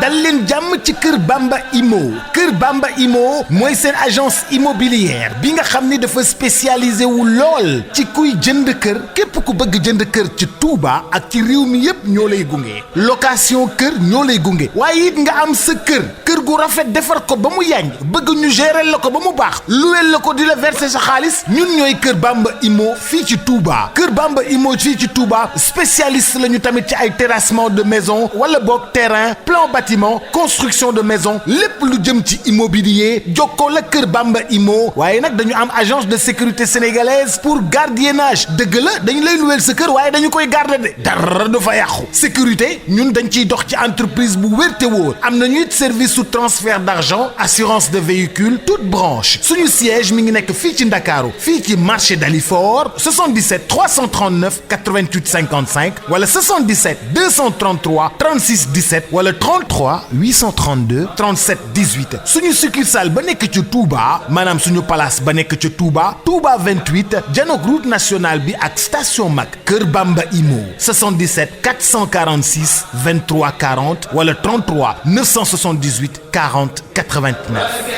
dal leen jàmm ci Kër Bamba Immo Kër Bamba Immo mooy seen agence immobilière bi nga xam ni dafa spécialisé wu lool ci kuy jënd kër képp ku bëgg jënd kër ci Touba ak ci réew mi yépp ñoo lay gunge location kër ñoo lay gunge waaye it nga am sa kër gu rafet defar ko ba mu yànj bëgg ñu gérer la ko ba mu baax luweel la ko di la verser sa xaalis ñun ñooy Kër Bamba Immo fii ci Touba Kër Bamba Immo fii ci Touba spécialiste lañu tamit ci ay terrassement de maison wala boog terrain plan bâtiment construction de maison lépp lu jëm ci immobilier jokkoo la Kër Bamba Immo waaye nag dañu am agence de sécurité sénégalaise pour gardiennage dëgg la dañu lay luweel sa kër waaye dañu koy garder de dara du fa yàqu sécurité ñun dañ ciy dox ci entreprise bu wér te wóor am nañu it service sous transfert d'argent assurance de véhicule toute branche suñu siège mi ngi nekk fii ci Ndakaaru fii ci marché Dalifort 77 339 88 55 wala 77 233 36 17 wala 33 832 37 18 suñu succursale ba nekk ci Touba maanaam suñu place ba nekk ci Touba 28 janook route nationale bi ak station Mac Kër Bamba Immo 77 446 23 40 wala 33 978 40 89.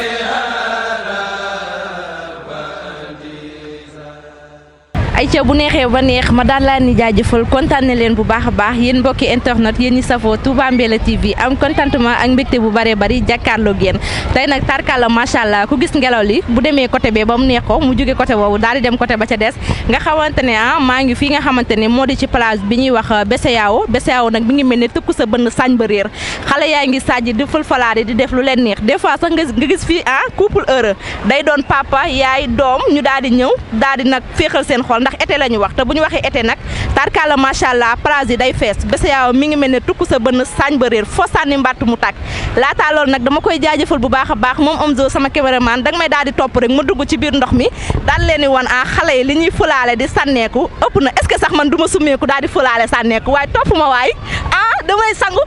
ayca bu neexee ba neex ma daan laa ni jaajëfal kontaan ne leen bu baax a baax yéen mbokki internet yéen ñi safoo Touba Mbella TV am contentement ak mbégte bu bëree bëri jàkkaarloog yéen tey nag tarkalla macha allah ku gis ngelaw li bu demee côté bee ba mu neex ko mu jóge côté boobu daal di dem côté ba ca des nga xamante ne maa ngi fii nga xamante ne moo di ci plage bi ñuy wax Besseyaawo nag bi ngi mel ne tëkku sa bënn sañ ba réer xale yaa ngi sàjji di fël-falaade di def lu leen neex des fois sax nga gis fii couple heureux day doon papa yaay doom ñu daal di ñëw daal di nag féexal seen xol ndax été la ñu wax te bu ñu waxee été nag tarkalla macha allah plage yi day fees Besseyaawo mi ngi mel ne tukku sa bënn sañ ba réer foo sànni mbatt mu tàkk laataa loolu nag dama koy jaajëfal bu baax a baax moom Omzo sama caméraman danga may daal di topp rek ma dugg ci biir ndox mi daal leen di wan xale yi li ñuy fulaale di sànneeku ëpp na est-ce que sax man du ma summeeku daal di fulaale sànneeku waaye topp ma waay damay sangu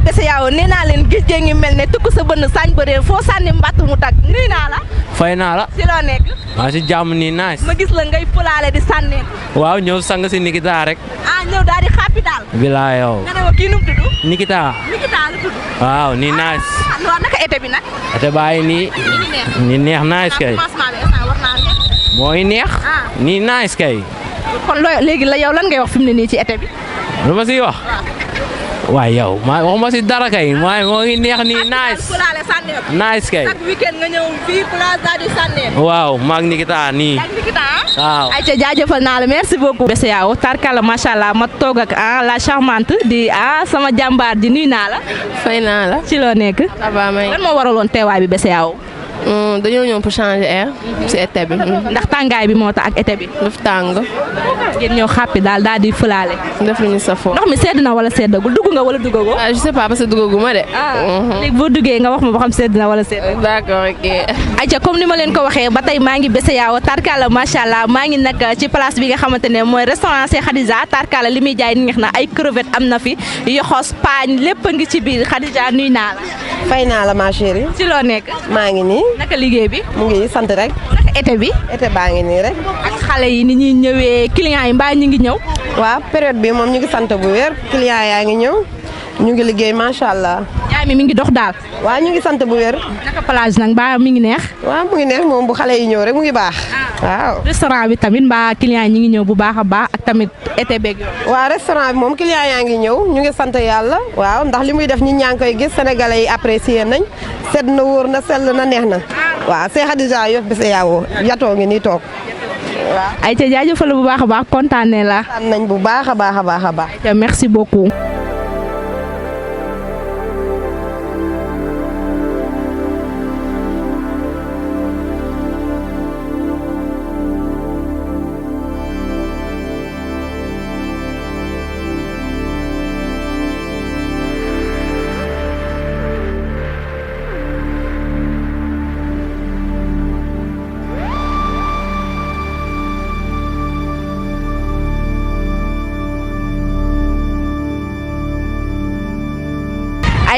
Besseyaawo nee naa leen gis ngeen ngi mel ne tukku sa bënn sañ ba réer foo sànni mbatt mu tag nuyu naa la. fay naa la. si loo nekk. maa si jàmm nii nice. ma gis la ngay fulaale di sànneeku. waaw ñëw sang si Nikita rek. ñëw daal di xàppi daal. bilaa yow. nga ne ma kii nu mu tudd. Nikita la tudd. waaw nii nice. waaw naka été bi nag. été bàyyi nii. nii neex nice kay. commencement bi instant war naa neex. mooy neex. nii nice kay. kon léegi la yow lan ngay wax fi mu ne nii ci été bi. lu ma siy wax. waaye yow waxuma si dara kay moo ngi neex nii nice kay. chaque weekend nga ñëw fii plage daal di sànneeku. waaw maag Nikita nii. waaw. ayca jaajëfal naa la merci beaucoup. Besseyaawo tarkalla macha allah ma toog ak la charmante di sama jàmbaar di nuyu naa la. fay naa la. ci loo nekk. ça va may. lan moo waraloon teewaay bi Besseyaawo. dañoo ñëw pour changer air ci été bi. ndax tàngaay bi moo tax ak été bi. daf tàng. ngeen ñëw xàppi daal di fulaale. def lu ñu safoo. ndox mi sedd na wala seddagul dugg nga wala duggagoo. je sais pas parce que duggaguma de. léegi boo duggee nga wax ma ba xam sedd na wala sedd. d'accord ok. ayca comme ni ma leen ko waxee ba tey maa ngi Besseyaawo tarkalla macha allah maa ngi nag ci place bi nga xamante ne mooy restaurant Cheikh Khadija tarkalla li muy jaay neex na ay crevettes am na fi yoxos paañ lépp a ngi ci biir Khadija nuyu naa la. fay naa la ma chérie. ci loo nekk. maa ngi nii. naka liggéey bi. mu ngi sant rek. naka été bi. été baa ngi nii rek. ak xale yi ni ñuy ñëwee clients yi mbaa ñu ngi ñëw. waaw période bi moom ñu ngi sant bu wér clients yaa ngi ñëw ñu ngi liggéey macha allah. jaay mi ngi dox daal. waaw ñu ngi sant bu wér. naka plage nag mbaa mi ngi neex. waaw mu ngi neex moom bu xale yi ñëw rek mu ngi baax. waaw. restaurant bi tamit mbaa clients yi ñu ngi ñëw bu baax a baax ak tamit été beeg yoon. waaw restaurant bi moom clients yaa ngi ñëw ñu ngi sant yàlla. waaw ndax li muy def nit ñaa ngi koy gis sénégalais yi apprécier nañ sedd na wóor na sell na neex na. waaw Cheikh Khadija Yoff Besseyaawo yatoo ngi nii toog. waaw ay ca jaajëfal bu baax a baax kontaanee la. kontaan nañ bu baax a baax a baax a baax. merci beaucoup.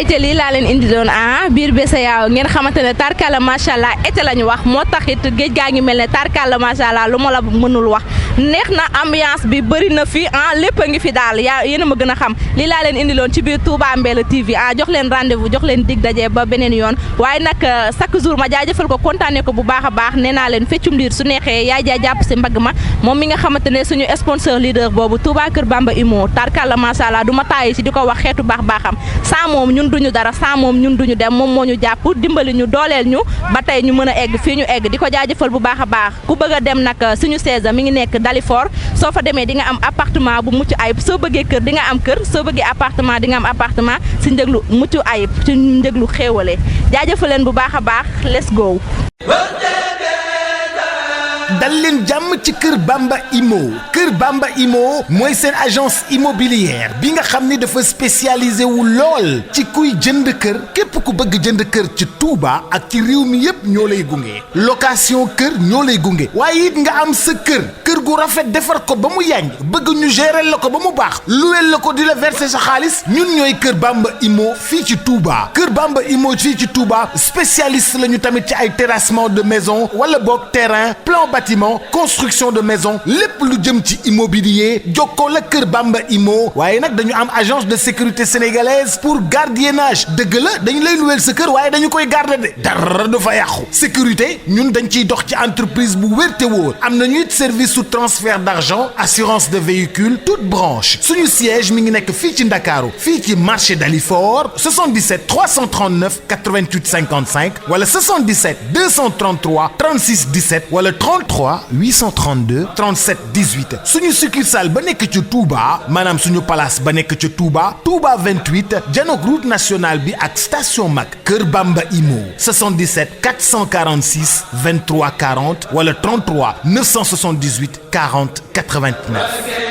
ayca lii laa leen indi doon biir BCEAO ngeen xamante ne tarkalla macha allah été la ñu wax moo taxit géej gaa ngi mel ne tarkalla macha allah lu ma la mënul wax neex na ambiance bi bëri na fi lépp a ngi fi daal yéen a ma gën a xam lii laa leen indi loon ci biir Touba Mbella TV jox leen rendez-vous jox leen dig daje ba beneen yoon waaye nag chaque jour ma jaajëfal ko kontaanee ko bu baax a baax nee naa leen feccum liir su neexee yaay jaay jàpp si mbagg ma moom mi nga xamante ne suñu sponsor leader boobu Touba Kër Bamba Imo tarkalla macha allah du ma tàyyi si di ko wax xeetu baax baaxam sans moom ñun duñu dara sans moom ñun duñu dem moom moo ñu jàpp dimbali ñu dooleel ñu ba tey ñu mën a egg fii ñu egg di ko jaajëfal bu baax a baax ku bëgg a dem nag suñu saison mi ngi nekk Dalifort soo fa demee di nga am appartement bu mucc ayib soo bëggee kër di nga am kër soo bëggee appartement di nga am appartement si njëglu mucc ayib si njëglu xéewale jaajëfal leen bu baax a baax let's go. dal leen jàmm ci Kër Bamba Imo Kër Bamba Imo mooy seen agence immobilière bi nga xam ni dafa spécialisé wu lool ci kuy jënd kër képp ku bëgg jënd kër ci Touba ak ci réew mi yépp ñoo lay gunge location kër ñoo lay gunge waaye it nga am sa kër gu rafet defar ko ba mu yànj bëgg ñu gérer la ko ba mu baax luweel la ko di la verser sa xaalis ñun ñooy Kër Bamba Imo fii ci Touba Kër Bamba Imo fii ci Touba spécialiste lañu tamit ci ay terrassement de maison wala boog terrain plan bâtiment construction de maison lépp lu jëm ci immobilier jokkoo la Kër Bamba Imo waaye nag dañu am agence de sécurité sénégalaise pour gardiennage dëgg la dañu lay luweel sa kër waaye dañu koy garder de dara du fa yàqu sécurité ñun dañ ciy dox ci entreprise bu wér te wóor am nañu it service sous transfert d'argent assurance de véhicule toute branche suñu siège mi ngi nekk fii ci Ndakaaru fii ci marché Dalifort 77 339 88 55 wala 77 233 36 17 wala 33 832 37 18 suñu succursale ba nekk ci Touba maanaam suñu place ba nekk ci Touba 28 janook route nationale bi ak station Mac Kër Bamba Imo 77 446 23 40 wala 33 978 40 89